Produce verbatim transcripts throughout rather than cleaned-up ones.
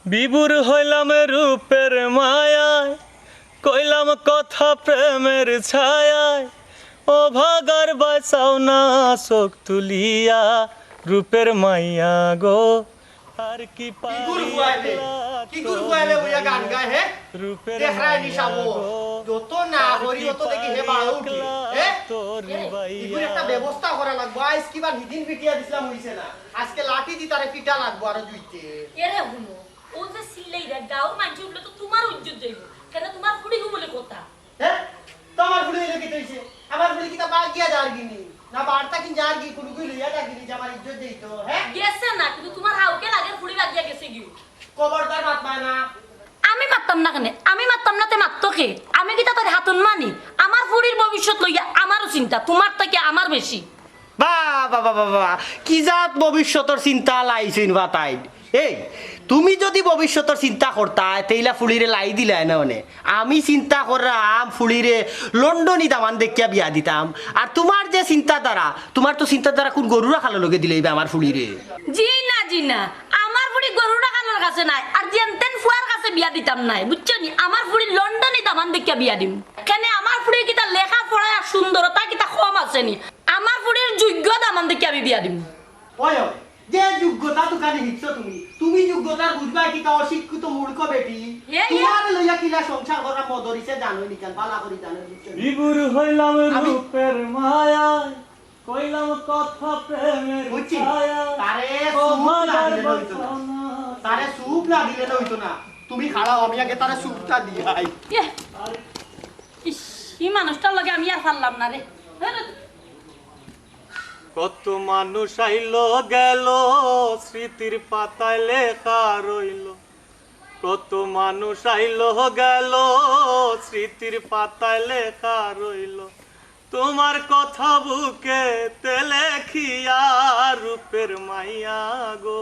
বিভোর হইলাম রূপের মায়ায়, কইলাম কথা প্রেমের ছায়ায়, ও ভাগার বাঁচাও না চোখ তুলিয়া, রূপের মাইয়া গো, আর কি কি গুরু পারি ফুয়াইলে? একলা কি গুরু তোর ফুয়াইলে বইয়া গান গায়, হে? রূপের দেখরায় নি মাইয়া সাবো। গো, যত না আর করি, কি অত দেখি হে পারি বাড়ো উঠি, একলা হে? তোর এরে, বাইয়া। ইগুর একটা ব্যবস্থা করা লাগবো। আইজ কিবা হিদিন পিটিয়া দিছিলাম, হইছে না। আজকে লাঠি দি তারে পিটা লাগবো আরো দুইতে। এরে হুনো, ও যে চিল্লাইরা, গাঁওর মাইনষে হুনলে তো তুমার ইজ্জত যাইবো। কেনে তুমার ফুড়ি গো বলে কথা। হে? তো আমার ফুড়ি অইলে কিতা অইছে? আমার ফুড়ি কিতা বাগিয়া যারগি নি? না বাড়ি থাকি যারগি, কুনু কই লইয়া যারগি নি যে আমার ইজ্জত যাইতো, হে? গেছে না, কিন্তু তুমার হাউকে লাগের ফুড়ি বাগিয়া গেছেগি। খবরদার মাতবা না। আমি মাততাম না কেনে? আমি মাততাম না তে মাততো কে? আমি কিতা তার হাতুন মানি? আমার ফুড়ির ভবিষ্যৎ লইয়া আমারও চিন্তা, তুমার থাকি আমার বেশি। বাহ, বাহ, বাহ, বাহ, বাহ। কি জাত ভবিষ্যতর চিন্তা লাইছইন বাতাইন। এই, তুমি যুদি ভবিষ্যতর চিন্তা করতায়, তেইলা ফুড়িরে লাই দিলায় না অনে। আমি চিন্তা কররাম ফুড়িরে লন্ডনি দামান দেখিয়া বিয়া দিতাম। আর তুমার যে চিন্তাধারা, তুমার তো চিন্তাধারা কুন গরু রাখালর লগে দিলাইবা আমার ফুড়িরে। জি না, জি না, আমার ফুড়ি গরু রাখালর কাছে নায়, আর যেনতেন ফুয়ার কাছে বিয়া দিতাম নায়, বুঝছো নি? আমার ফুড়ি লন্ডনি দামান দেখিয়া বিয়া দিমু। কেনে আমার ফুড়ির কিতা লেখা পড়ায় আর সুন্দরতা কিতা কম আছে নি? আমার ফুড়ির যোগ্য দামান দেখিয়া আমি বিয়া দিমু। ওই, ওই, যে যোগ্যতা তুকানি হিকছো তুমি, তুমি যোগ্যতা বুঝবায় কিতা, অশিক্ষিত মূর্খ বেটি। এ, এ। তুমারে লইয়া কিলা সংসার করা মদরিছে জানো নি কেন, বালা করি জানো, বুঝছো নি? বিভোর হইলাম আমি রূপের মায়ায়, কইলাম কথা প্রেমের বুঝছি। ছায়ায়, তারে ও চুপ না ভাগার দিলে অইতো না। বাসনা। তারে চুপ না দিলে অইতো না। তুমি খাড়াও, আমি আগে তারে চুপটা দিয়াই। এ, ইস, ই মানুষটার লগে আমি আর পারলাম না রে। ধুর। কত মানুষ আইলো গেল, স্মৃতির পাতায় লেখা রইল। কত মানুষ আইলো গেল, স্মৃতির পাতায় লেখা রইল। তোমার কথা বুকেতে লেখিয়া, রূপের মাইয়া গো,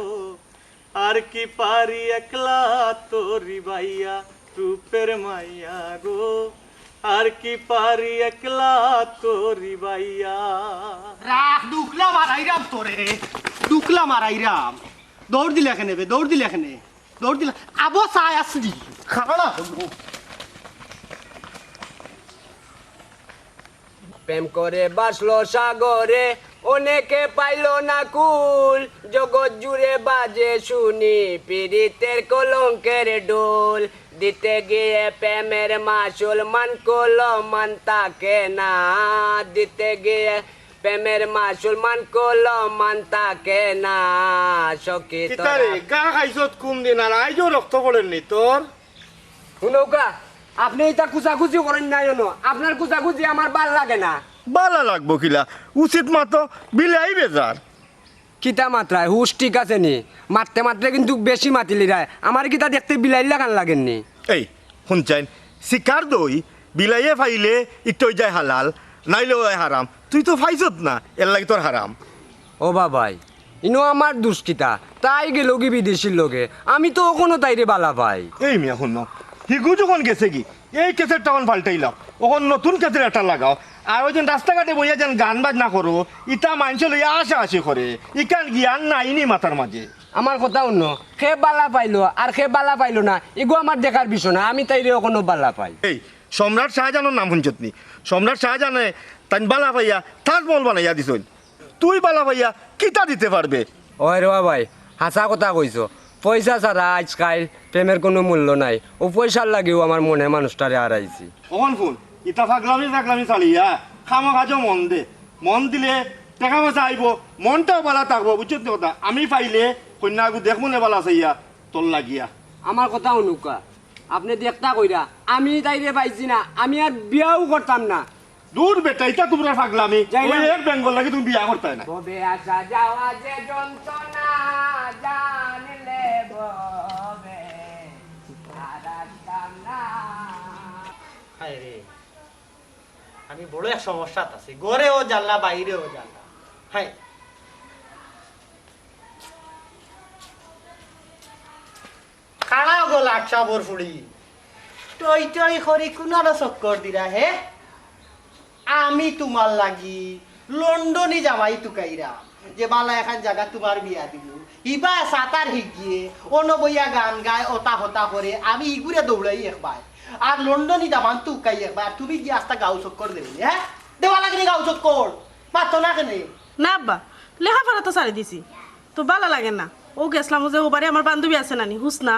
আর কি পারি একলা তোরি বাইয়া, রূপের মাইয়া গো, আর কি পারি একলা তোরি বাইয়া। রাখ, দুকলা মারাইরাম তোরে, দুকলা মারাইরাম। দৌড় দিলে কেনে বে, দৌড় দিলে কেনে, দৌড় দিলে। আবো চাই আসলি, খাড়া হইব। প্রেম করে ভাসলো সাগরে, অনেকে পাইল না কুল। জগৎ জুড়ে বাজে শুনি পিরিতের কলঙ্কের ঢোল। দিতে গিয়ে প্রেমের মাসুল মান করলো মান থাকে না। দিতে গিয়ে প্রেমের মাসুল মান করলো মান থাকে না। সখী কিতা রে, তোরা গা খাইছত কুন দিন আর আইজও রক্ত পড়ের নি তোর? হুনউক্কা, আপনে ইতা কুচাকুচি করইন না অনো। আপনার কুচাকুচি আমার ভালা লাগে না। ভালা লাগবো কিলা? উচিত মাতো বিলাই বেজার। কিতা মাতরায়? হুশ ঠিক আছে নি? মাততে মাততে কিন্তু বেশি মাতিলিরায়। আমারে কিতা দেখতে বিলাইর লাখান লাগের নি? এই, হুনছইন, শিকার দই, বিলাইয়ে ফাইলে ইকটা অই যায় হালাল, নাইলে অয় হারাম। তুই তো ফাইছত না, এরলাগি তোর হারাম। ও বাবাই, ইনো আমার দুষ কিতা? তাই গেলগি বিদেশির লগে, আমি তো অখনো তাইরে ভালা পাই। এই মিয়া হুনো, হিগু যখন গেছেগি, এই ক্যাসেটটা অখন পাল্টাইলাও, অখন নতুন ক্যাসেট একটা লাগাও। আর ওই যে রাস্তাঘাটে বইয়া যেন গান বাজনা করো, ইতা মাইনষে লইয়া আশাআশি করে, ইখান জ্ঞান নাই নি মাথার মাঝে। আমার কথা হুনো, কে ভালা পাইলো আর কে ভালা পাইলো না, ইগু আমার দেখার বিষয় না, আমি তাইরে অখনো ভালা পাই। এই সম্রাট শাহজাহানর নাম হুনছত নি? সম্রাট শাহজাহানে তাইন ভালা পাইয়া তাজমহল বানাইয়া দিছইন। তুই ভালা পাইয়া কিতা দিতে পারবে? ওই রে বাবাই, হাছা কথা কইছো। পয়সা ছাড়া আইজকাইল প্রেমের কুনু মূল্য নাই। অউ পয়সার লাগিউ আমার মনে মানুষটারে হারাইছি। অখন হুন, ইতা ফাগলামি ফাগলামি চালিয়া কামো কাজো মন দে। মন দিলে টেকা পয়সা আইবো, মনটাও ভালা থাকবো, বুঝছত নি কথা? আমি পাইলে কইন্যা আগু দেখমু নে ভালা চাইয়া তোর লাগিয়া। আমার কথা হুনউক্কা, আপনে দেখতা কইরা, আমি তাইরে পাইছি না, আমি আর বিয়াও করতাম না। দূর বেটা, ইতা তুমরার ফাগলামি। যাই না। ওই এক বেঙ্গল লাগি তুমি বিয়া করতায় না। ভবে আসা যাওয়া যে যন্ত্রণা, জানলে ভবে আর আসতাম না। হায় রে, আমি বড় এক সমস্যাত আছি, ঘরেও জ্বালা, বাইরেও জ্বালা। হায়। খাড়াও গো লাট সাবর ফুড়ি, টই টই করি কুনানো চক্কর দিরা হে? আমি তুমার লাগি লন্ডনি জামাই তুকাইরাম, যে বালা এখান জাগাত তুমার বিয়া দিমু। ইবা সাতার হিগিয়ে, অনো বইয়া গান গায়, অতা হতা করে, আমি ইগুরে দৌড়াই একবার। আর লন্ডনি দামান তুকাই একবার, তুমি গিয়া আস্তা গাউ চক্কর দেও, হ্যাঁ? দেওয়া লাগে নি গাউ চক্কর? মাতো না কেনে? না আব্বা, লেখাপড়া তো ছাড়ি দিছি, তো বালা লাগে না। অউ গেছলাম যে অউ বাড়ি আমার বান্ধবী আছে নানি, হুসনা,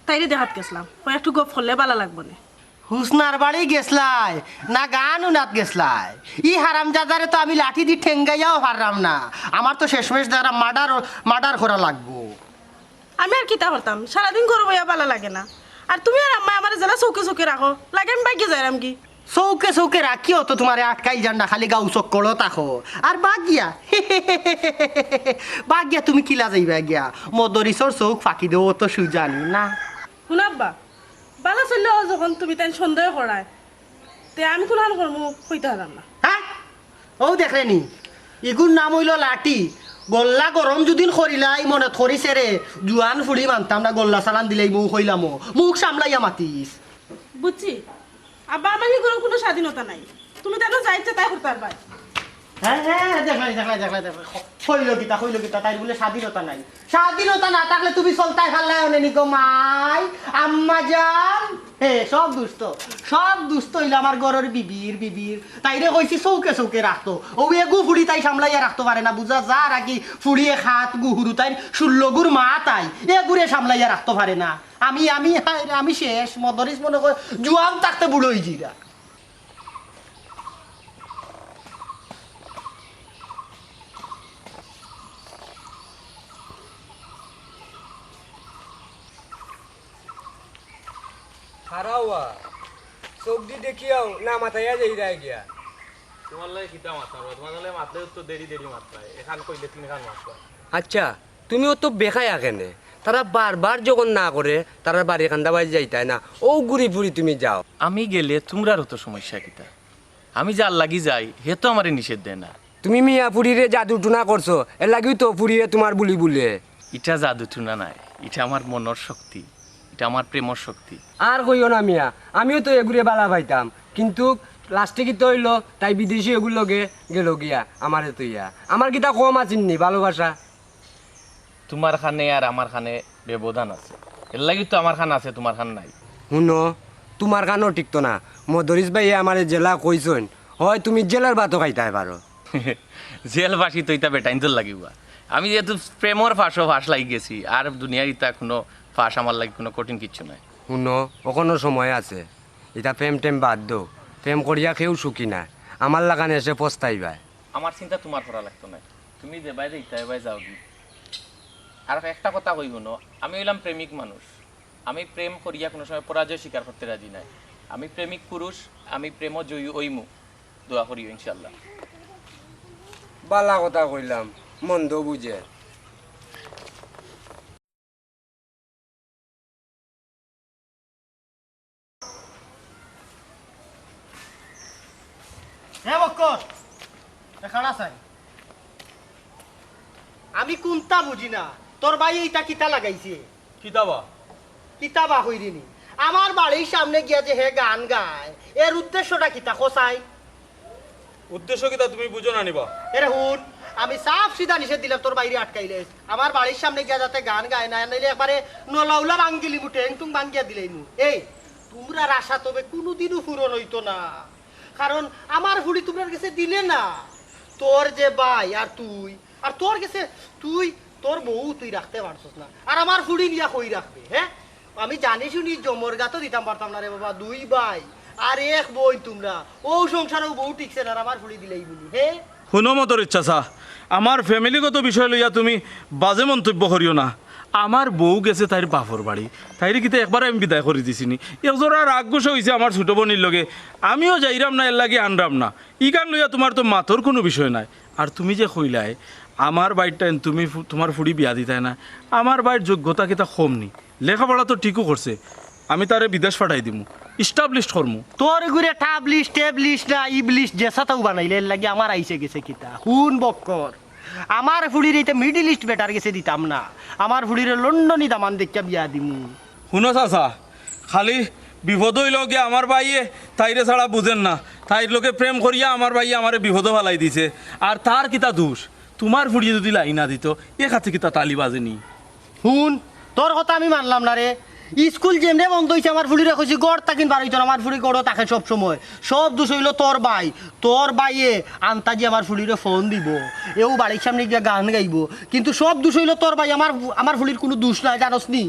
তাইরে দেখাত গেছলাম। অউ একটু গপ করলে বালা লাগবো নে। হুসনার বাড়ি গেছলায়, না গান উনাত গেছলায়? ই হারামজাদারে তো আমি লাঠি দি ঠেঙ্গাইয়াও পাররাম না, আমার তো শেষমেশ দ্বারা মার্ডার, মার্ডার করা লাগবো। আমি আর কিতা করতাম, সারাদিন ঘরো বইয়া বালা লাগে না। আর তুমি আর আম্মায় আমারে যেলা চউখে চউখে রাখো, লাগে আমি ভাগি যাইরাম গি। চউখে চউখে রাখিও তো তুমারে আটকাইল যার না, খালি গাউ চক্করো থাকো। আর ভাগিয়া, ভাগিয়া তুমি কিলা যাইবা গিয়া? মদরিছর চউখ ফাঁকি দেও তো সুজানি না। হুন আব্বা, বালা চললে অউ যখন তুমি তাইন সন্দেহ করায়, তে আমি কুনখান করমু কইতা পারলাম না। হ্যাঁ? অউ দেখরে নি, ইগুর নাম অইলো লাঠি। গল্লা গরম যুদিন করিলাই মনত করিছে রে, জুয়ান ফুড়ি মানতাম না, গল্লা চালান দিলাইমু কইলামু। মুখ সামলাইয়া মাতিস। বুঝছি, আব্বা, আমার ইগুর কুনু স্বাধীনতা নাই। তুমি তাইন যা ইচ্ছা তাই করতা পারবায়। হ্যাঁ, হ্যাঁ, হ্যাঁ, দেখলাই, দেখলাই, দেখলাই, দেখলাই। কইলো কিতা, কইলো কিতা, তাইর বুলে স্বাধীনতা নাই। স্বাধীনতা না থাকলে তুমি চলতায় পারলায় অনে নি গো মাই, আম্মা জান। হে, সব দুষ তো, সব দুষ তো অইলো আমার ঘরর বিবির, বিবির। তাইরে কইছি চউখে চউখে রাখতো। অউ এগু ফুড়ি তাই সামলাইয়া রাখতো পারে না, বুঝা যার আর কি ফুড়ি এক হাত গু হুরু তাইন ষুল্লগুর মা তাই। এগুরে সামলাইয়া রাখতো পারে না। আমি, আমি, হায় রে, আমি শেষ। মদরিছ মনে কয় জুয়ান থাকতে বুড়া অইযিরা। খাড়া অওয়া, চউখ দি দেখিয়াও না মাতাইয়া যাইরায় গিয়া। তুমার লগে কিতা মাততাম, তুমার লগে মাতলে তো দেরি দেরি মাততায়, এখান কইলে তিনখান মাততায়। আচ্ছা, তুমি অত বেখায়া কেনে? তারা বারবার যখন না করে, তারার বাড়ি কান্দাবাড়ি যাইতায় না, অউ ঘুরি ফুরি তুমি যাও। আমি গেলে তুমরার অত সমস্যা কিতা? আমি যার লাগি যাই, হে তো আমারে নিষেধ দেয় না। তুমি মিয়া ফুড়িরে জাদু টুনা করছো, এর লাগিউ তো ফুড়িয়ে তুমার বুলি বুলে। ইটা জাদু টুনা নায়, ইটা আমার মনর শক্তি, ইটা আমার প্রেমর শক্তি। আর কইও না মিয়া, আমিও তো এগুরে বালা পাইতাম, কিন্তু লাস্টে কিতা অইলো, তাই বিদেশি এগুর লগে গেলো গিয়া আমারে থইয়া। আমার কিতা কম আছিল নি ভালোবাসা? তুমার খানে আর আমার খানে ব্যবধান আছে, এর লাগি তো আমার খান আছে, তুমার খান নাই। হুনো, তুমার খানও টিকতো না। মদরিছ ভাইয়ে আমারে যেলা কইছইন, হয় তুমি জেলর ভাতও খাইতায় পারো। জেল ফাঁসি তো ইতা বেটাইন্তর লাগিবা। আমি যেহেতু প্রেমর ফাঁসও ফাঁস লাগি গেছি, আর দুনিয়ার ইতা কুনু ফাঁস আমার লাগি কুনু কঠিন কিচ্ছু নায়। হুনো, অখনো সময় আছে, ইতা প্রেম টেম বাদ দেও। প্রেম করিয়া কেউ সুখী নায়, আমার লাখান এসে পস্তাইবায়। আমার চিন্তা তুমার করা লাগতো নায়, তুমি যেবায় যাইতায় অবায় যাওগি। আর একটা কথা কই হুনো, আমি অইলাম প্রেমিক মানুষ, আমি প্রেম করিয়া কুনু সময় পরাজয় স্বীকার করতে রাজি নায়। আমি প্রেমিক পুরুষ, আমি প্রেমও জয়ী অইমু। দোয়া করিও ইনশাআল্লাহ। বালা কথা কইলাম, মন্দ বুঝে। হে বক্কর, এ খাড়া চাই। আমি কুন্তা বুঝি না, তোর ভাইয়ে ইতা কিতা লাগাইছে? কিতা বা? কিতা বা কইরে নি? আমার বাড়ির সামনে গিয়া যে হে গান গায়, এর উদ্দেশ্যটা কিতা কছাইন? উদ্দেশ্য কিতা তুমি বুঝো না নি বা? এরে হুন, আমি সাফ সিধা নিষেধ দিলাম তোর ভাইরে আটকাইলে। আমার বাড়ির সামনে গিয়া যাতে গান গায় না, নাইলে একবারে নলাউলা ভাঙ্গিলিমু, ঠেং টুং ভাঙ্গিয়া দিলাইমু। এই, তুমরার আশা তবে কুনুদিনও পূরণ অইতো না, কারণ আমার ফুড়ি তুমরার গেছে দিলে না। তোর যে ভাই আর তুই, আর তোর গেছে তুই, তোর বউ তুই রাখতে পারছস না, আর আমার ফুড়ি নিয়া কই রাখবে, হে? আমি জানি শুনি জমর গাতো দিতাম পারতাম না রে বাবা, দুই ভাই আর এক বইন তুমরা, অউ সংসারও বউ টিকছে না, আর আমার ফুড়ি দিলাইমু নি, হে? হুনো মদরিছ চাচা, আমার ফ্যামিলিগত বিষয় লইয়া তুমি বাজে মন্তব্য করিও না। আমার বউ গেছে তাইর বাপর বাড়ি, তাইরে কিতা একবারে আমি বিদায় করি দিছি নি? একজোড়া রাগ গুসা অইছে আমার ছোট বইনর লগে, আমিও যাইরাম না, এর লাগি আনরাম না। ইখান লইয়া তুমার তো মাতর কুনু বিষয় নাই। আর তুমি যে কইলায়, আমার ভাইরটাইন তুমি ফু-, তুমার ফুড়ি বিয়া দিতায় না, আমার ভাইর যোগ্যতা কিতা কম নি? লেখাপড়া তো ঠিকউ করছে, আমি তারে বিদেশ পাঠাই দিমু, established করমু। তোর ঘুরে ঠাবলিশ টেবলিশ না ইবলিশ যেসাতাউ বানাইলে, এর লাগি আমার আইছে গেছে কিতা? হুন বক্কর, আমার ফুড়িরে ইতা Middle East বেটার গেছে দিতাম না, আমার ফুড়িরে লন্ডনি দামান দেখিয়া বিয়া দিমু। হুনো চাচা, খালি বিপদ অইলো গিয়া আমার ভাইয়ে তাইরে ছাড়া বুঝের না। তাইর লগে প্রেম করিয়া আমার ভাইয়ে আমারে বিপদো ফালাই দিছে। আর তার কিতা দুষ? তুমার ফুড়িয়ে যুদি লাই না দিতো, এ খাতে কিতা তালি বাজেনি? হুন, তোর কথা আমি মানলাম না রে। ইস্কুল যেমনে বন্ধ অইছে, আমার ফুড়িরে কইছি ঘর থাকিন বারইতো না, আমার ফুড়ি ঘরো থাকে সব সময়। সব দুষ অইলো তোর ভাই। তোর ভাইয়ে আন্তাজি আমার ফুড়িরে ফোন দিবো, এও বাড়ির সামনে গিয়া গান গাইবো, কিন্তু সব দুষ অইলো তোর ভাই। আমার, আমার ফুড়ির কুনু দুষ নাই, জানোস নি?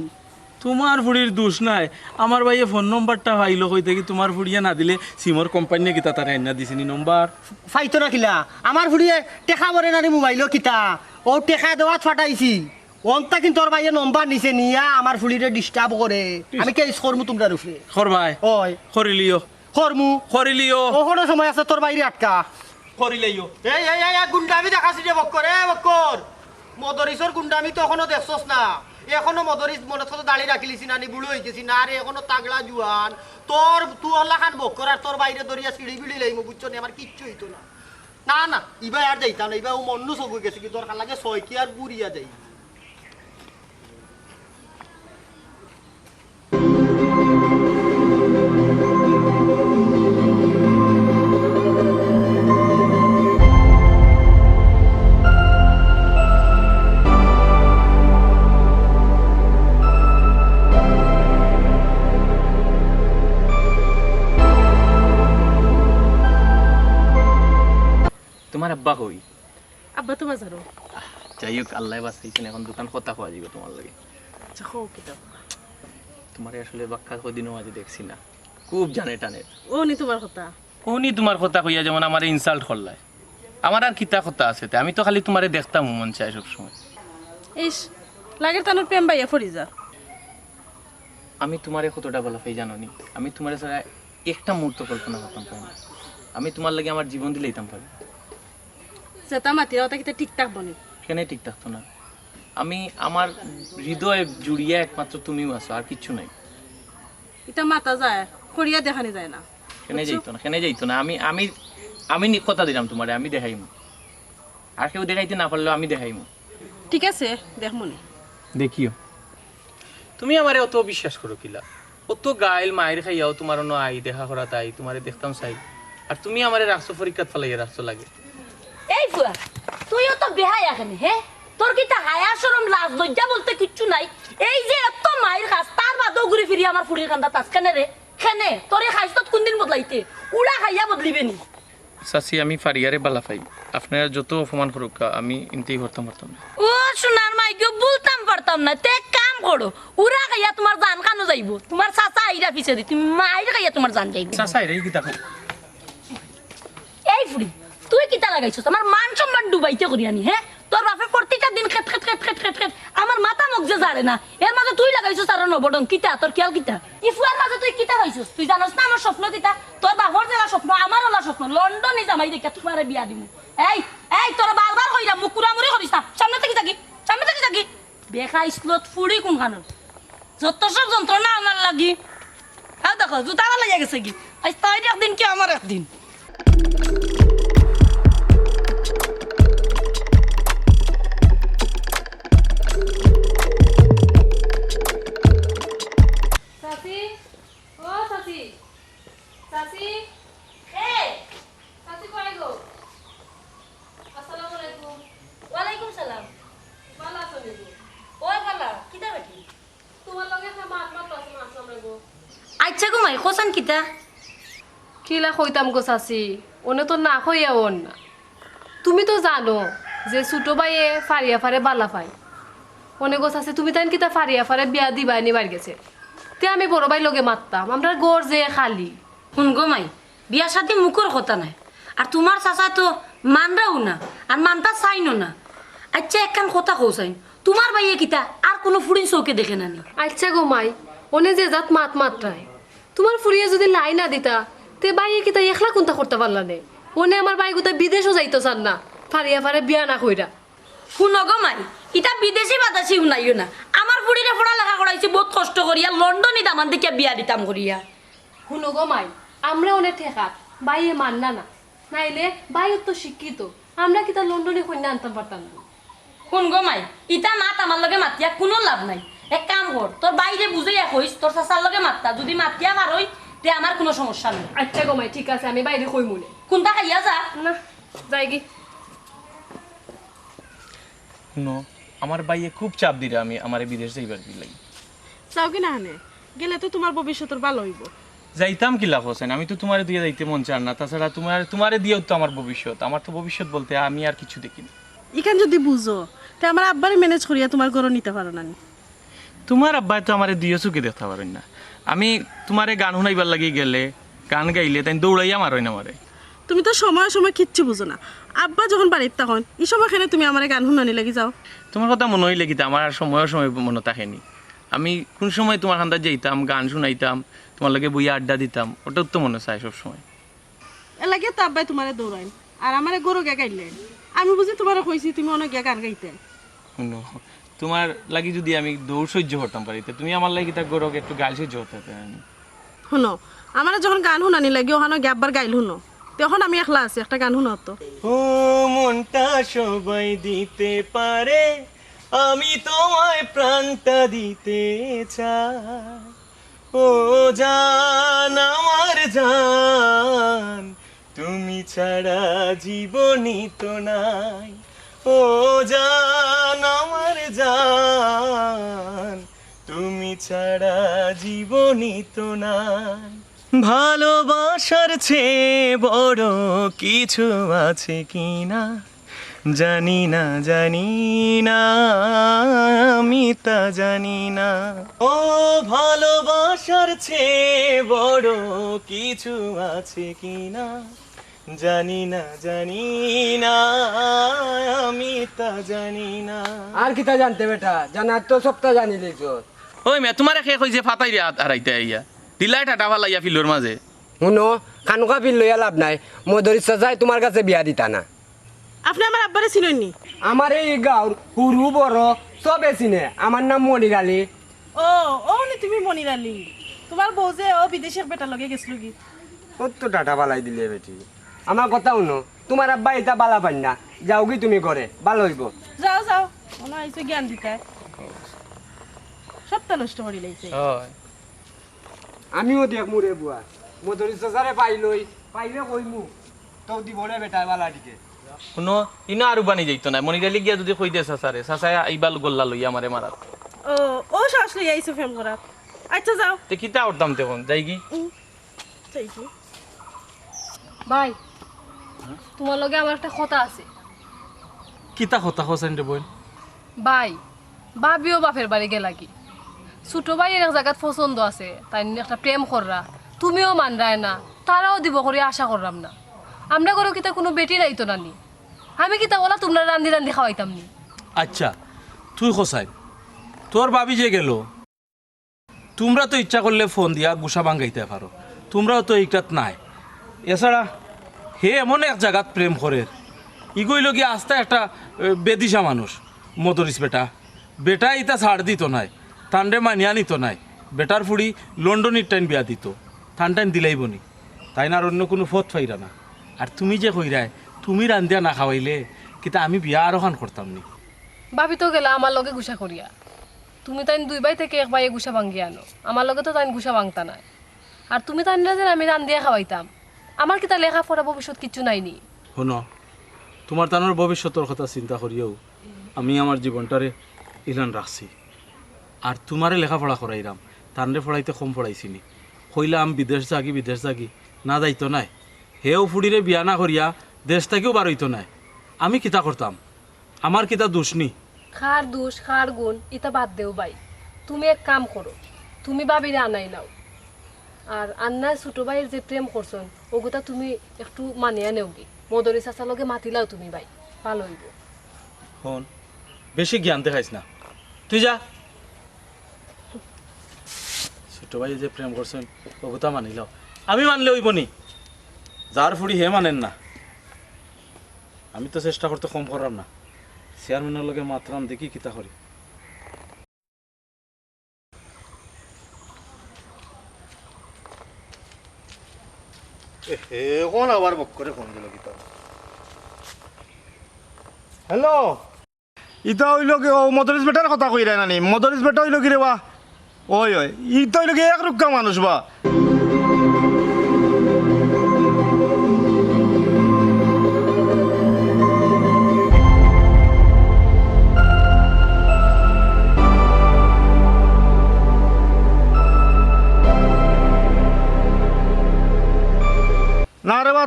তুমার ফুড়ির দুষ নাই। আমার ভাইয়ে ফোন নম্বরটা পাইলো কই থাকি? তুমার ফুড়িয়ে না দিলে সিমর কোম্পানিয়ে কিতা তারে আইনা দিছে নি নম্বর? পাইতো না কিলা? আমার ফুড়িয়ে টেকা ভরে নানি মোবাইলো কিতা, অউ টেকা দেওয়াত ফাটাইছি। অন্তা কিন্তু তোর ভাইয়ে নম্বর নিছে, নিয়া আমার ফুড়িরে disturb করে। আমি case করমু তুমরার উপরে। করবায়? অয়। করিলিও। করমু। করিলিও। অখনো সময় আছে, তোর ভাইরে আটকা। করিলাইও। এই, এই, এই, এই, গুন্ডামি দেখাস রে বক্কর, এ বক্কর। মদরিসর গুন্ডামি তো অখনো দেখছস না। অখনো মদরিস মনে অয় দাড়ি রাখিলিছি না নি, বুড়ো অইগেছি না রে, অখনো তাগড়া জুয়ান। তোর, তুই অলাখান বক্কর আর তোর ভাইরে ধরিয়া ছিড়ি বিড়ি লাইমু, বুঝছো নি? আমার কিচ্ছু অইতো না। না, না, ইবায় আর যাইতাম না, ইবায় অউ মন্নু সগুই গেছে কি দরকার লাগে, ছয় কি আর ঘুরিয়া যাই। তুমার আব্বা কই? আব্বা তো বাজারো। যাই হোক, আল্লায় বাঁচাইছইন, অখন দুখান কথা কওয়া যাইবো তুমার লগে। আচ্ছা, কও কিতা? তুমারে আসলে বাক্কা কয়দিনর মাঝে দেখছি না, খুব জানে টানের। অউ নি তুমার কথা। অউ নি তুমার কথা কইয়া যেমন আমারে insult করলায়। আমার আর কিতা কথা আছে তে? আমি তো খালি তুমারে দেখতাম মন চায় সব সময়। ইস, লাগের তানর প্রেম বাইয়া পড়ি যা। আমি তুমারে কতটা ভালা পাই জানো নি? আমি তুমারে ছাড়া একটা মুহূর্ত কল্পনা করতাম পারি না। আমি তুমার লাগি আমার জীবন দিলাইতাম পারি। যেতা মাতিয়া অতা কিতা ঠিক থাকবো নি? কেনে ঠিক থাকতো না? আমি, আমার হৃদয়ে জুড়িয়া একমাত্র তুমিউ আছো, আর কিচ্ছু নাই। ইতা মাতা যায়, করিয়া দেখানি যায় না। কেনে বুঝছো? যাইতো না, কেনে যাইতো না। আমি, আমি, আমি নি-, কথা দিলাম তুমারে, আমি দেখাইমু। আর কেউ দেখাইতে না পারলেও আমি দেখাইমু। ঠিক আছে, দেখমুনে। দেখিও। তুমি আমারে অত অবিশ্বাস করো কিলা? অত গাইল মাইর খাইয়াও তুমার অনো আই, দেখা করাত আই, তুমারে দেখতাম চাই। আর তুমি আমারে রাখছো পরীক্ষাত ফালাইয়া রাখছো লাগে। এই ফুয়া, তুই অত বেহায়া কেনে, হে? তোর কিতা হায়া শরম লাজ লজ্জা বলতে কিচ্ছু নাই? এই যে অত মাইর খাস, তার বাদেও ঘুরি ফিরি আমার ফুড়ির কান্দাত আস কেনে রে? কেনে? তোর ই খাইছলত কুনদিন বদলাইতে? উড়া খাইয়া বদলিবে নি? চাচি, আমি ফারিয়ারে ভালা পাই। আপনারা যত অপমান করুক্কা, আমি ইনতেই করতাম পারতাম না। ও সোনার মাইগো, বলতাম পারতাম না। তে এক কাম করো, উড়া খাইয়া তুমার জান কানো যাইবো। তুমার চাচা আইরা পিছেদি, তুমি মাইর খাইয়া তুমার জান যাইবো। চাচা আইরা, ই কিতা কও? এই ফুড়ি, তুই কিতা লাগাইছস? আমার মান সম্মান ডুবাইতে করি আনি, হে? তোর বাপে প্রতিটা দিন খেত, খেত, খেত, খেত, খেত, খেত। আমার মাথা মগজে জারে না। এর মাঝে তুই লাগাইছস আর নবডং। কিতা? তোর খিয়াল কিতা? ই ফুয়ার মাঝে তুই কিতা পাইছস? তুই জানোস না আমার স্বপ্ন কিতা? তোর বাপর যেলা স্বপ্ন, আমার অলা স্বপ্ন। লন্ডনি জামাই দেখিয়া তুমারে বিয়া দিমু। এই, এই, তোরে বারবার কইরাম, মুখ কুড়ামুড়ি করিস না। সামনে থাকি যাগি, সামনে থাকি যাগি। বেখাইছলত ফুড়ি কুনখানর। যত সব যন্ত্রণা আমার লাগি। হ্যাঁ দেখো, জুতা ফালাইয়া গেছে গি। আইজ তাইর একদিন কি আমার একদিন। চাচি, ও চাচি, চাচি। এই! চাচি কই গো? আসসালামু আলাইকুম। ওয়ালাইকুম সালাম। ভালা আছো নি গো? ওই ভালা, কিতা বেটি? তুমার লগে একটা মাত মাত আছে, মাত সামনে গো। আচ্ছা গো মাই, কওছাইন কিতা? কিলা কইতাম গো চাচি, অনে তো না কইয়া অর না। তুমি তো জানো যে ছোট ভাইয়ে ফারিয়া ফারে ভালা পায়। অনে গো চাচি, তুমি তাইন কিতা ফারিয়া ফারে বিয়া দিবায় নি মাইর গেছে? তে আমি বড় ভাইর লগে মাততাম, আমরার ঘর যে খালি। হুন গো মাই, বিয়া শাদি মুখর কথা নায়, আর তুমার চাচা তো মানরাও না, আর মানতা চাইনও না। আচ্ছা, একখান কথা কওছাইন, তুমার ভাইয়ে কিতা আর কুনু ফুড়িন চউখে দেখে না নি? আচ্ছা গো মাই, অনে যে জাত মাত মাতরায়, তুমার ফুড়িয়ে যুদি লাই না দিতা, তে ভাইয়ে কিতা একলা কুন্তা করতা পারলা নে? অনে আমার ভাইগুতা বিদেশও যাইতো চার না, ফারিয়া ফারে বিয়া না কইরা। হুনো গো মাই, ইতা বিদেশি বাতাসি হুনাইও না। আমার ফুড়িরে পড়ালেখা করাইছি বউত কষ্ট করিয়া, লন্ডনি দামান দেখিয়া বিয়া দিতাম করিয়া। হুনো গো মাই, আমরা অনে ঠেকাত, ভাইয়ে মানরা না। নাইলে ভাই অত শিক্ষিত, আমরা কিতা লন্ডনি কইন্যা আনতাম পারতাম না। হুন গো মাই, ইতা মাত আমার লগে মাতিয়া কুনু লাভ নাই। এক কাম কর, তোর ভাইরে বুঝাইয়া কইস, তোর চাচার লগে মাততা, যুদি মাতিয়া পারইন, তে আমার কুনু সমস্যা নাই। আচ্ছা গো মাই, ঠিক আছে, আমি ভাইরে কইমুনে। কুন্তা খাইয়া যা। না, যাইগি। হুনো, আমার ভাইয়ে খুব চাপ দিরা আমি, আমারে বিদেশ যাইবার লাগি। যাওগি না কেনে? গেলে তো তুমার ভবিষ্যতর ভালা অইবো। যাইতাম কিলা হোসেন, আমি তো তুমারে থইয়া যাইতে মন চার না। তাছাড়া তুমার, তুমারে দিয়াউ তো আমার ভবিষ্যৎ, আমার তো ভবিষ্যৎ বলতে আমি আর কিচ্ছু দেখি না। ইখান যুদি বুঝো, তে আমার আব্বারে manage করিয়া তুমার ঘরো নিতা পারো না নি? তুমার আব্বায় তো আমারে দুইও চউখে দেখতা পারইন না। আমি তুমারে গান হুনাইবার লাগি গেলে, গান গাইলে তাইন দৌড়াইয়া মারইন আমারে। তুমি তো সময় সময় কিচ্ছু বুঝো না। আব্বা যখন বাড়িত থাকইন, ই সময় কেনে তুমি আমারে গান হুনানির লাগি যাও? তুমার কথা মনো অইলে কিতা আমার আর সময় সময় মনো থাকে নি? আমি কুন সময় তুমার কান্দাত যাইতাম, গান হুনাইতাম, তুমার লগে বইয়া আড্ডা দিতাম, ওটাউ তো মনো চায় সব সময়। এর লাগিউ তো আব্বায় তুমারে দৌড়াইন, আর আমারে ঘরো গিয়া গাইল্লাইন। আমি বুঝি তুমারে কইছি তুমি অনো গিয়া গান গাইতায়? হুনো, তুমার লাগি যুদি আমি দৌড় সইজ্য করতাম পারি, তে তুমি আমার লাগি কিতা ঘরো গিয়া একটু গাইল সইজ্য করতায় পারি না নি? হুনো, আমারে যখন গান হুনানির লাগি অখানো গিয়া আব্বার গাইল হুনো, তে অখন আমি একলা আছি, একটা গান হুনাও তো। ও মনটা সবাই দিতে পারে, আমি তোমায় প্রাণটা দিতে চাই। ও জান আমার জান, তুমি ছাড়া জীবনই তো নাই। ও জান আমার জান, তুমি ছাড়া জীবনই তো নাই। ভালোবাসার চেয়ে বড় কিছু আছে কিনা জানি না, জানি না, আমি তা জানি না। ও ভালোবাসার চেয়ে বড় কিছু আছে কিনা জানি না, জানি না, আমি তা জানি না। আর কিতা জানতে বেটা, জানার তো সবটা জানিলিছো। ওই মিয়া, তুমারে কে কইছে ফাতাইরে আত-, আড়াইতে আইয়া? দিলায় টাটা ফালাইয়া ফিলর মাঝে। হুনো, খানুকা ফিল লইয়া লাভ নাই, মদরিছ চাচায় তুমার গেছে বিয়া দিতা না। আপনে আমার আব্বারে চিনইন নি? আমারে ই গাউর হুরু বড় সবে চিনে, আমার নাম মনির আলী। ও, অউ নি তুমি মনির আলী। তুমার বউ যে অউ বিদেশি এক বেটার লগে গেছলগি। কত টাটা ফালাই দিলে বেটি। আমার কথা হুনো, তুমার আব্বায় ইতা ভালা পাইন না। যাওগি তুমি ঘরে, ভালা অইবো। যাও, যাও, মনো অয় আইছো জ্ঞান দিতায়। সবটা নষ্ট করিলাইছে। অয়। আমিও দেখমু রে বুয়া, মদরিছ চাচারে পাইলই, পাইলে কইমু, তো দিবনে বেটায় ভালা দিকে। হুনো, ইনো আর উবানি যাইতো নায়। মনির আলী গিয়া যুদি কই দে চাচারে, চাচায় আইবা গল্লা লইয়া আমারে মারাত। ও, অউ সাহস লইয়া আইছো প্রেম করাত। আইচ্ছা, যাও। তে কিতা করতাম তখন? যাইগি? উম, যাইগি। ভাই, তুমার লগে আমার একটা কথা আছে। কিতা কথা কছাইন রে বইন? ভাই, ভাবিও বাপের বাড়ি গেলাগি। ছুটো ভাইর এক জাগাত পছন্দ আছে, তাইন একটা প্রেম কররা, তুমিও মানরায় না, তারাও দিবো করি আশা কররাম না। আমরা ঘরো কিতা কুনু বেটি নাই তো নানি? আমি কিতা অলা তুমরারে রান্ধি রান্ধি খাওয়াইতাম নি? আইচ্ছা, তুই কছাইন, তোর ভাবি যে গেলো, তুমরা তো ইচ্ছা করলে ফোন দিয়া গুছা ভাঙ্গাইতায় পারো, তুমরাও তো ইকটাত নাই। এছাড়া হে এমন এক জাগাত প্রেম করের, ইগু অইলোগি আস্তা একটা, এ, বেদিশা মানুষ, মদরিছ বেটা। বেটায় ইতা ছাড় দিতো নায়, তানরে মানিয়া নিতো নায়। বেটার ফুড়ি লন্ডনির টাইন বিয়া দিতো, তান টাইন দিলাইবো নি, তাইন আর অইন্য কুনু পথ পাইরা না। আর তুমি যে কইরায়, তুমি রান্ধিয়া না খাওয়াইলে কিতা আমি বিয়া আরোখান করতাম নি? ভাবি তো গেলা আমার লগে গুছা করিয়া। তুমি তাইন দুই ভাই থাকি এক ভাইয়ে গুছা ভাঙ্গিয়া আনো। আমার লগে তো তাইন গুছা ভাংতা নায়। আর তুমি তাইনরে যেন আমি রান্ধিয়া খাওয়াইতাম। আমার কিতা লেখাপড়া ভবিষ্যৎ কিচ্ছু নাই নি? হুনো, তুমার তানর ভবিষ্যতর কথা চিন্তা করিয়াউ আমি আমার জীবনটারে ইলান রাখছি। আর তুমারে লেখাপড়া করাইরাম, তানরে পড়াইতে কম পড়াইছি নি। কইলাম বিদেশ যাগি, বিদেশ যাগি, না যাইতো নায়। হেও ফুড়িরে বিয়া না করিয়া দেশ থাকিউ বারইতো নায়। আমি কিতা করতাম? আমার কিতা দুষ নি? কার দুষ, কার গুণ, ইতা বাদ দেও ভাই। তুমি এক কাম করো, তুমি ভাবিরে আনাই নাও। আর আন্নায় ছুটো ভাইর যে প্রেম করছইন, অগুতা তুমি একটু মানিয়া নেওগি। মদরি চাচার লগে মাতিলাও তুমি ভাই, ভালা অইবো। হুন, বেশি জ্ঞান দেখাইস না, তুই যা। ছুটো ভাইয়ে যে প্রেম করছইন, অগুতা মানিলাও। আমি মানলে অইবো নি? যার ফুড়ি হে মানের না। আমি তো চেষ্টা করতে কম কররাম না। চেয়ারম্যানর লগে মাতরাম, দেখি কিতা করি। এ, হে, অখন আবার বক্করে ফোন দিল কিতা? হ্যালো। ইতা অইলো কি, অউ মদরিছ বেটার কথা কইরায় নানি? মদরিছ বেটা অইলো কিরে বা? অয়, অয়, ইতা অইলো কি এক রুক্কা মানুষ বা?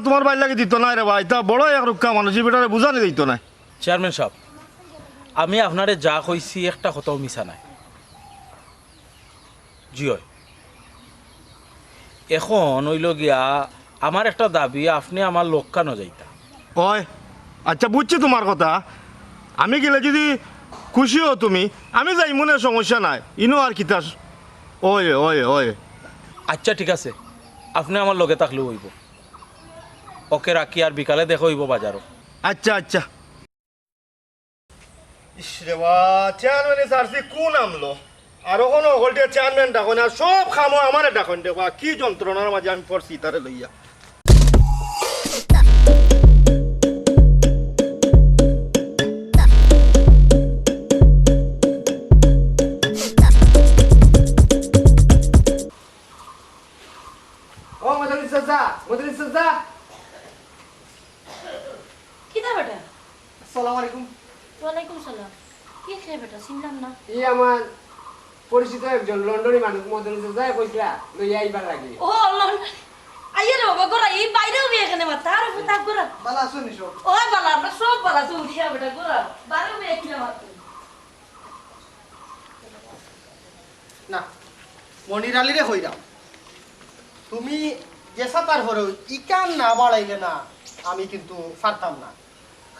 তুমার ভাইর লাগি দিতো নায় রে বা, ইতা বড় এক রুক্কা মানুষ, ই বেটারে বুঝানি দিতো নায়। চেয়ারম্যান সাব, আমি আপনারে যা কইছি একটা কথাও মিছা নায়। জি অয়। এখন অইলো গিয়া আমার একটা দাবি, আপনে আমার লগে কেনে যাইতা? অয়, আচ্ছা বুঝছি তুমার কথা। আমি গেলে যুদি খুশি অও তুমি, আমি যাইমুনে, সমস্যা নাই। ইনো আর কিতা? অয়, অয়, অয়। আচ্ছা ঠিক আছে, আপনে আমার লগে থাকলেউ অইবো। ওকে রাখি, আর বিকালে দেখা অইবো বাজারো। আচ্ছা, আচ্ছা। ইস রে বা, চেয়ারম্যানে ছাড়ছি কোন আমলো? আর অখনো হকলটিয়ে চেয়ারম্যান ডাকইন, আর সব কামো আমারে ডাকইন রে বা, কি যন্ত্রণার মাঝে আমি পড়ছি তারে লইয়া। ও মদরিস চাচা, মদরিস চাচা। কিতা বেটা? আসসালামু আলাইকুম। ওয়ালাইকুম সালাম। কে হে বেটা? চিনলাম না। ই আমার পরিচিত একজন লন্ডনি মানুষ, মদরিস চাচায় কইছলা লইয়া আইবার লাগি। ও, লন্ডন। আইয়া রে বাবা, ঘরো, ই বাইরেউ বিয়া কেনে মাতরা, আর ফুতা ঘরো। ভালা আছো নি সব? ও, ভালা, আমরা সব ভালা আছি, উঠিয়া বেটা, ঘরো। বাইরেউ বিয়া কেনে মাতরা। না, মনির আলীরে কইরাম, তুমি যেছা তার পরেও ইখান না বাড়াইলে না, আমি কিন্তু পারতাম না।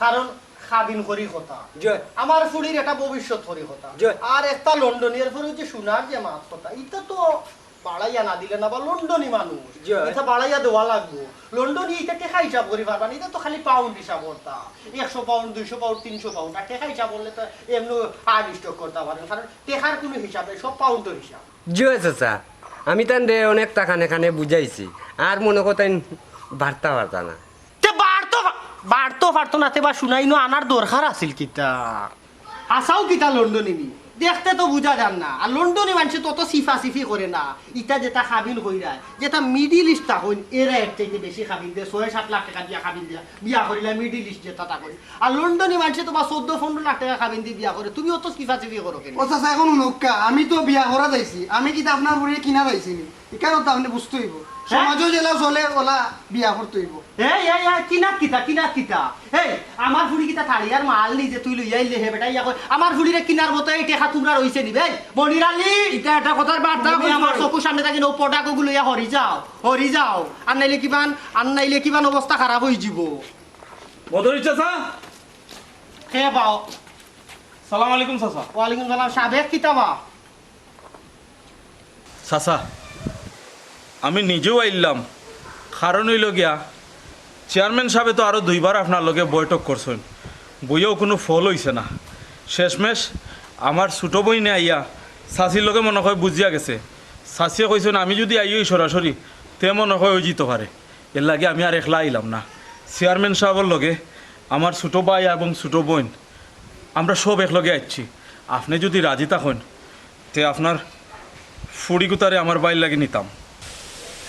কারণ কাবিন করি কথা। জি। আমার ফুড়ির একটা ভবিষ্যৎ করি কথা। জি। আর একটা লন্ডনির পরেও যে সোনার যে মাত কথা, ইটা তো বাড়াইয়া না দিলে না, বা লন্ডনি মানুষ। জি। ইটা বাড়াইয়া দেওয়া লাগবো। লন্ডনি ইটা টেকা হিসাব করি পারবা না, ইটা তো খালি পাউন্ড হিসাব করতা। একশো পাউন্ড, দুইশো পাউন্ড, তিনশো পাউন্ড। আর টেকা হিসাব করলে তো এমনে হার্ড স্ট্রোক করতা পারেন, কারণ টেকার কুনু হিসাব নাই, সব পাউন্ডর হিসাব। জি অয় চাচা, আমি তানরে অনেকতা কানে কানে বুঝাইছি, আর মনো কয় তাইন বাড়তা পারতা না। তে বাড়তো পা-, বাড়তো পারতো না, তে বা শুনাইনো আনার দরকার আছিল কিতা? আছাউ কিতা লন্ডনি নি? দেখতে তো বুঝা যার না। আর লন্ডনি মানষে তো অত সিফাসিফি করে না। ইতা যেতা কাবিন কইরায়, যেতা মিডল ইস্ট থাকইন, এরা এর থাকি বেশি কাবিন দেয়, ছয় সাত লাখ টেকা দিয়া কাবিন দিয়া বিয়া করিলা মিডল ইস্ট যেতা থাকইন। আর লন্ডনি মানষে তো বা চৌদ্দ পনরো লাখ টেকা কাবিন দি বিয়া করে, তুমি অত সিফাসিফি করো কেনে? ও চাচা, এখন হুনউক্কা, আমি তো বিয়া করাত আইছি, আমি কিতা আপনার ফুড়িরে কিনাত আইছি নি? ইখানও তো আপনে বুঝতে অইবো। হ্যাঁ? সমাজো যেলা চলে, ওলা বিয়া করতে অইবো। এই, এই, এই, কিনাত কিতা, কিনাত কিতা? এই, আমার ফুড়ি কিতা থারিয়ার মাল নি যে তুই লইয়া আইলে হে বেটা, ইয়া কয়, আমার ফুড়িরে কিনার মতো এই টেকা তুমরার অইছে নি বে? মনির আলী! ইতা একটা কথার বার্তা তুমি আমার চকুর সামনে থাকি নউ পটাকগুলো ইয়া হরি যাও, হরি যাও। আর নাইলে কিবান, আর নাইলে কিবান অবস্থা খারাপ অইযিবো। মদরিস চাচা? কে বাও? সালাম আলাইকুম চাচা। ওয়ালাইকুম সালাম। সাবেক কিতা বা? চাচা, আমি নিজেও আইলাম, কারণ অইলো গিয়া চেয়ারম্যান সাবে তো আরো দুইবার আপনার লগে বৈঠক করছইন, বইয়াও কুনু ফল অইছে না। শেষমেশ আমার ছুটো বইনে আইয়া চাচির লগে মনো কয় বুঝিয়া গেছে। চাচিয়ে কইছইন, আমি যুদি আইয়ই সরাসরি, তে মনো কয় অইযিতো পারে। এরলাগি আমি আর একলা আইলাম না, চেয়ারম্যান সাবর লগে আমার ছুটো ভাই এবং ছুটো বইন, আমরা সব একলগে আইচ্ছি। আপনে যুদি রাজি থাকইন, তে আপনার ফুড়িগুতারে আমার ভাইর লাগি নিতাম।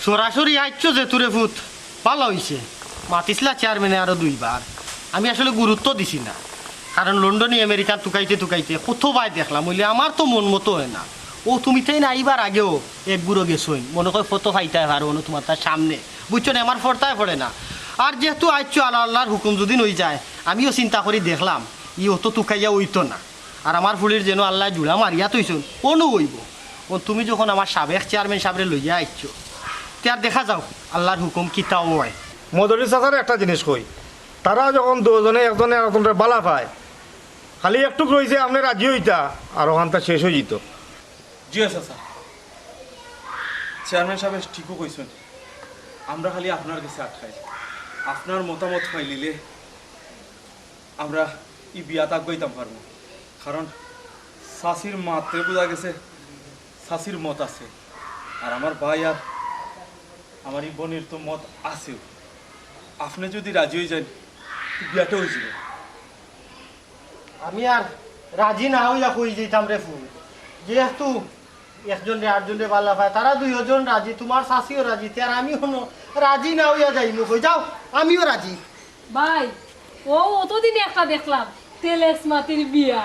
সরাসরি আইচ্ছো যেতুরে ফুত, ভালা অইছে। মাতিছলা চেয়ারম্যানে আরো দুইবার। আমি আসলে গুরুত্ব দিছি না, কারণ লন্ডনি আমেরিকান তুকাইতে তুকাইতে কত ভাই দেখলাম, অইলে আমার তো মন মতো অয় না। ও তুমি তাইন আইবার আগেও এক গুরো গেছইন, মনো কয় ফটো ফাইতায় পারো অনো তুমার তার সামনে, বুঝছো নি? আমার ফরতায় পড়ে না। আর যেহেতু আইচ্ছো, আল্লাহ, আল্লাহর হুকুম যুদি অইযায়, আমিও চিন্তা করি দেখলাম, ই অত তুকাইয়া অইতো না। আর আমার ফুড়ির যেন আল্লায় জুড়া মারিয়া থইছইন, অনো অইবো। ও তুমি যখন আমার সাবেক চেয়ারম্যান সাবরে লইয়া আইচ্ছো, তে আর দেখা যাউক আল্লাহর হুকুম কিতা অয়। মদরিস চাচারে একটা জিনিস কই, তারা যখন দুইজনে একজনে আরকজনরে ভালা পায়, খালি একটুক রইছে আপনে রাজি অইতা, আর অখানতা শেষ অইযিতো। জি চাচা, চেয়ারম্যান সাবে ঠিকউ কইছইন, আমরা খালি আপনার গেছে আটকাই, আপনার মতামত পাইলিলে আমরা ই বিয়াত আগুয়াইতাম পারমু, কারণ চাচির মাতে বুঝা গেছে চাচির মত আছে, আর আমার ভাই আর আমার ই বইনর তো মত আছেউ। আপনে যুদি রাজি অইযাইন, তে বিয়াটা অইযিবো। আমি আর রাজি না অইয়া কই যাইতাম রে ফুত, যেহেতু একজনরে আরকজনরে ভালা পায়, তারা দুইওজন রাজি, তুমার চাচিও রাজি, তে আর আমি অনো রাজি না অইয়া যাইমু কই? যাও, আমিও রাজি। ভাই, অউ অতদিনে একটা দেখলাম, তেলেস মাটির বিয়া।